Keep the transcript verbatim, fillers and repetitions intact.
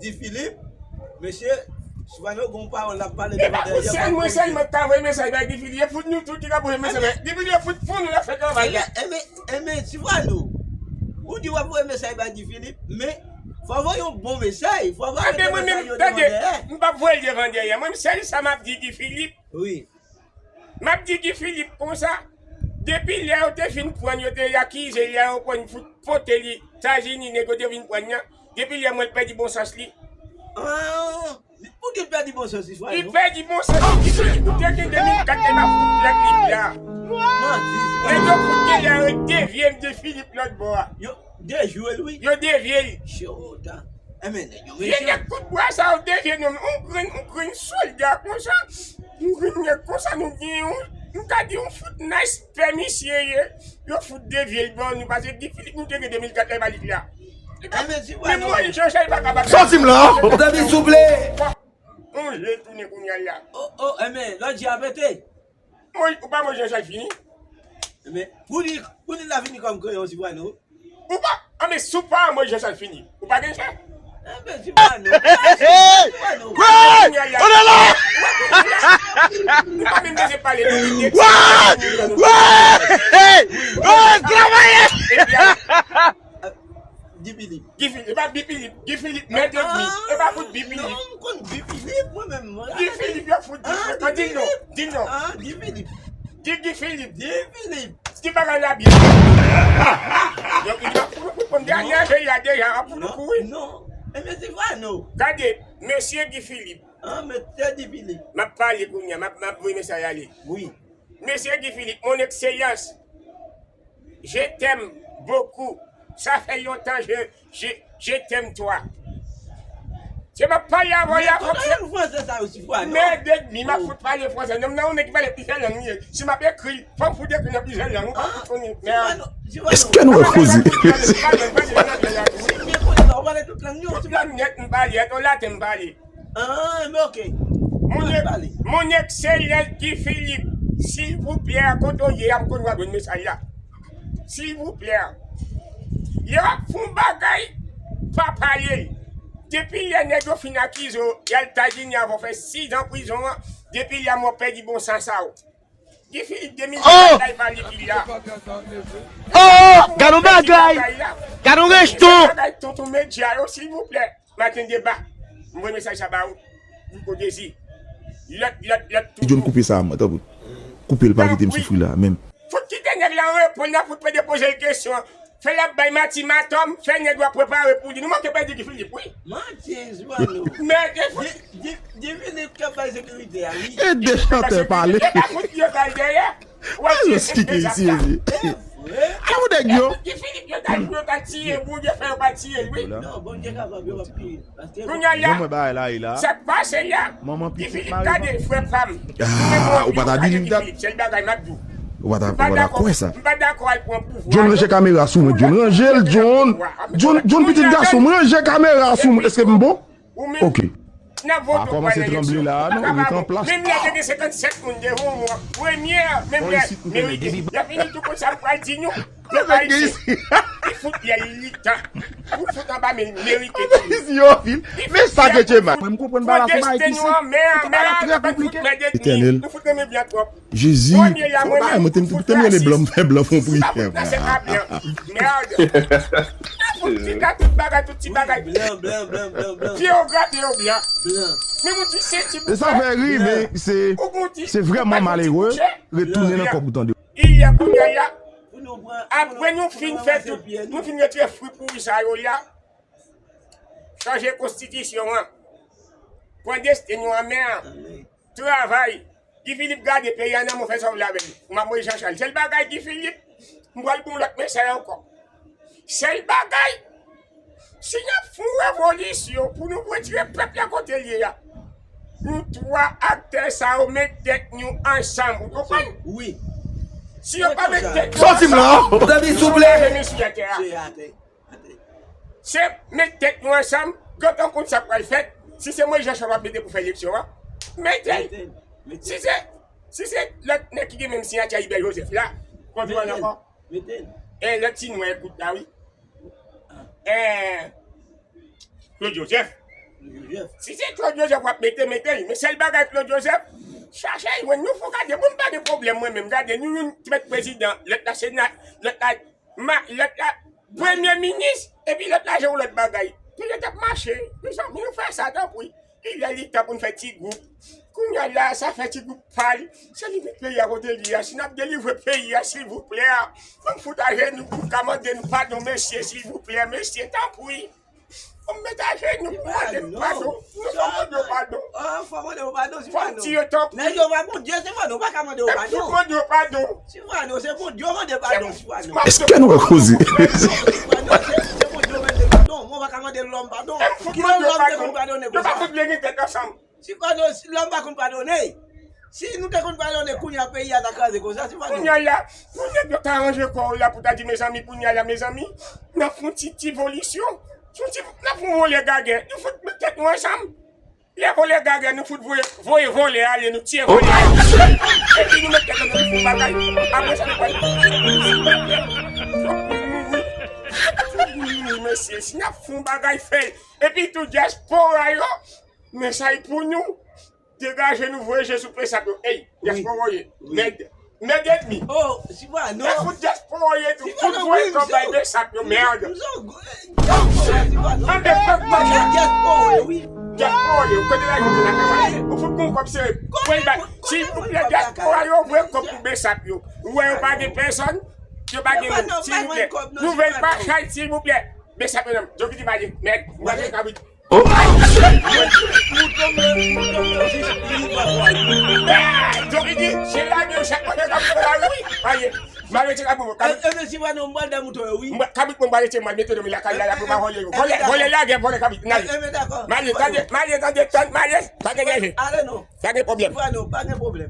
Guy Philippe, mesye, Sivano gon pawòl l ap pale devan dèyè. E pa pou sèl mwen sèlman ki ta voye mesaj bay Guy Philippe, e fout nou tout ki ta voye mesaj bay Guy Philippe, e fout pou nou la fè travay la. Enben, enben, Sivano, ou di w ap voye mesaj bay Guy Philippe, men fò w voye yon bon mesaj, fò w voye mesaj yo devan dèyè. M p ap voye l devan dèyè. Mwen, sèl sa m ap di Guy Philippe, wi. M ap di Guy Philippe konsa, depi lè yo te fin pran l, yo te akize l, lè yo pran l fout pote li Etazini, nèg yo te vin pran l nan, depi lè mwen l pèdi bon sans li. Ah, pou ki l pèdi bon sans li, Sivano? Li pèdi bon sans li, Guy Philippe, ou te gen de mil kat, te pa fout lòt li la. Manti, Sivano. Nèg yo fout gen lè yo devye Guy Philippe lòt bò a. Yo dejwe l, wi. Yo devye l. Chota. Enben, nèg yo mechan. Vye nèg kout bwa sa yo devye non, yon grenn, yon grenn sòlda konsa. Yon grenn nèg konsa, nou gen yon, nou ka di yon fout nice pè misye ye. Yo fout devye l ban nou, paske Guy Philippe nou te gen de mil kat la, li pa lit la. Enben, Sivano. Menm Moyiz Jan Chal pa ka bat. Sòti m la. Tande, souple. On je tounen kounye a la. Oh, oh, enben, lòt je a pete. Mwen, ou pa manje jan l fini? Men, pou li, pou li la vini kòm kreyon, Sivano. Ou pa, a men si w pa manje jan l fini, ou pa gen jan. Enben, Sivano. Sivano. Hey! On est là! Ou pa menm bezwen pale de li. Ouais! Ouais! Hey! Oh, travay! Epi, a, Guy Philippe. Guy Philippe, e pa Guy Philippe, Guy Philippe, mèt edmi. E pa fout Guy Philippe. Non, m konn Guy Philippe, mwen menm, mwen. Guy Philippe, yo fout Guy Philippe. Di non, di non. Ah, Guy Philippe. Di Guy Philippe. Guy Philippe. Ti bagay la byen. Donk, li pa pou nou konn dènye jè a deja, a pou nou kouri. Non, non. E mesye Sivano. Gade, mesye Guy Philippe. Ah, mesye Guy Philippe. M ap pale kounye a, m ap, m ap voye mesaj ale. Wi. Mesye Guy Philippe, mon excellence. Je t'aime beaucoup. Ça fait longtemps, je, je, je t'aime toi. Se m ap pale avè w la, fòk se. Mèd edmi, m ap fout pale fransè. Nonm nan yon nèg ki pale plizyè lang li ye. Si m ap ekri l, fò m fout ekri l nan plizyè lang. Ou pa fout konnen. Mèd. Èske nou wè koze? Tout lang nèt m pale, èt o laten m pale. Ah, men ok. Mon, mon excellence Guy Philippe, silvouplè, kote w ye a, m konn w ap jwenn mesaj la. Silvouplè. Lè w ap fè yon bagay, pa pale l. Depi lè nèg yo fin akize w, y al Etazini avè w fè sizan prizon an, depi lè a mwen pèdi bon sans sa w. Guy Philippe, de mil kat la, li pa li ki la. Oh! Gad yon bagay! Gad yon rejton! Bagay tonton medya yo, silvouplè. Maten deba. M voye mesaj sa ba ou. Pou kote si. Lòt, lòt, lòt tou. John, koupe sa, mwen, tanpri. Koupe l, pa kite m soufri la, menm. Fout kite nèg la an repo, n ap fout depoze l kesyon. Fè l ap bay matimatòm, fè nèg yo ap prepare pou li. Nou manke pèdi Guy Philippe, wi. Manti, Joano. Men, e fout. Di, di, di Philippe k ap bay sekirite a, wi. E de chantè pale. E pa fout yo bay dèyè. Alòs ki gen isi, mesye? Ala yon nèg yo. Guy Philippe, yo ta, yo ta tiye, Bondye fè yo pa tiye l, wi. Non, Bondye kapab, yo p ap tiye l. Kounye a la, sa k pase la, Guy Philippe, gade, frè pa m. Ah, ou pa ta di li dat. Sèl bagay m ap di w. Ou pa ta, ou pa ta kwè sa. M pa dakò al pran pouvwa. John, ranje kamera sou mwen, John. Ranje l, John. John, John, pitit gason m, ranje kamera sou mwen. Èske m bon? Ok. N ap vote pou eleksyon. Pa kòmanse tranble la, non, ou rete an plas. Menm lè te gen senkannsèt moun devan mwen, premye, menm lè, men wi, lè fini tou konn sa m pral di nou. Pèp ayisyen, li fout lè li tan. Pou fout anba men l merite tou. Isi yo vin. Men sa ke Dye mal. Mwen, m konprann bagay la, se bagay ki senp. Mwen, mwen, mwen, mwen, mwen, Etènèl. Nou fout renmen blan twòp. Jezi, se yon bagay, mwen te, te, te rele blan, m fè blan fon priyè. Mèd. Fout ti ka tout bagay, tout ti bagay. Blan, blan, blan, blan, blan. Pye yo grate yo blan. Blan. Men moun ti senti pou fè. E sa fè ri, men se, se vrèman malere retounen nan kòk ou tande. Ilè kounye a, apre nou fin fè tout, nou fin retire fwi pouri sa yo la, chanje konstitisyon an, pran desten nou an men an, travay. Guy Philippe gade peyi a nan men w, fè sa w vle avè l. M ap Moyiz Jan Chal. Sèl bagay Guy Philippe, m pral ba w lòt mesaj ankò. Sèl bagay, si n ap fè yon revolisyon pou nou retire pèp la kote l ye a, nou twa aktè sa yo met tèt nou ansanm, ou konprann? Wi. Si yo pa met tèt nou ansanm, sòti m la. Tande, souple. Mesye atè a. Se met tèt nou ansanm, gentan konn sa k pral fèt. Si se Moyiz Jan Chal w ap mete pou fè eleksyon an, mete l. Si se, si se lòt nèg ki gen menm siyati a Hubert Joseph la, kontwòl ankò. E lòt ti nwè kout la, wi. E, Claude Joseph. Si se Claude Joseph w ap mete, mete l. Men sèl bagay Claude Joseph, chache jwenn nou fò gade. Bon, m pa gen pwoblèm mwen menm. Gade, nou youn mèt prezidan, lòt la sena, lòt la, ma, lòt la premye minis, epi lòt la se yon lòt bagay. Peyi a t ap mache. Mezanmi, nou fè sa, tanpri. Li lè li tan pou n fè ti gwoup. Kounye a la, sa fè ti gwoup pa l. Se li met peyi a kote l ye a. Si n ap delivre peyi a, silvouplè, a, fò n fout ajenou pou n ka mande nou padon, mesye, silvouplè, mesye, tanpri. Fò n met ajenou pou mande nou padon. Nou fò mande yo padon. Fò mande yo padon, Silvano. Fò n tiye tanpri. Nèg yo pa Bondye, Silvano, pa ka mande yo padon. Fò mande yo padon. Silvano, se Bondye yo mande padon, Silvano. Èske nou ka koze? Silvano, se, se Bondye yo mande padon. Mwen pa ka mande lòm padon. Ki lè lòm te konn padone konsa? Yo pa fout vle gen tèt ansanm. Silvano, si lòm pa konn padone. Si nou te konn padone, kounye a peyi a ta kraze konsa, Silvano. Kounye a la, pou nèg yo ta ranje kò yo la pou ta di, mezanmi, kounye a la, mezanmi, n ap fè yon ti, ti volisyon. Yon ti, n ap fè yon vòlè gagè. Nou fout met tèt nou ansanm. Lè vòlè gagè, nou fout voye, voye vòlè ale, nou tiye vòlè ale. Epi nou met tèt nou ansanm pou fè yon bagay. Apre sa, nou pral. Fòk nou mouri. Fòk nou mouri, mesye. Si n ap fè yon bagay, fè l. Epi tou, dyaspora yo, mesaj pou nou. Degaje nou, voye je sou Besap yo. Ey, dyaspora yo ye. Mèd. Mèd ènmi. Oh, Silvano. E fout dyaspora yo ye tou. Fout voye kòb bay Besap yo, mèd. Anbe kòb bay dyaspora yo ye. Ou kote la, ou la travay. Ou fout gon kòb sere. Voye bay. Silvouplè, dyaspora yo, voye kòb pou Besap yo. Ou wè yo pa gen pèsòn. Yo pa gen moun. Silvouplè. Nouvèl pa chay, silvouplè. Besap yo, non. Jovidi pa gen. Mèd. Ou pa gen kabrit. Oh! Jovidi, se la men chak kote k ap fè la, wi. Maye, m al rete kabrit mwen. Kabrit. E, e, men si pa non, m pral dè mouton yo, wi. Mwen, kabrit mwen, m al rete, mwen mete nan men lakay la, la pou pa vòlè yo. Vòlè, vòlè lagè, vòlè kabrit. Maye. E, men dakò. Maye, tande, maye, tande, tande, maye. Pa gen danje. Ale non. Pa gen pwoblèm. Si pa non, pa gen pwoblèm.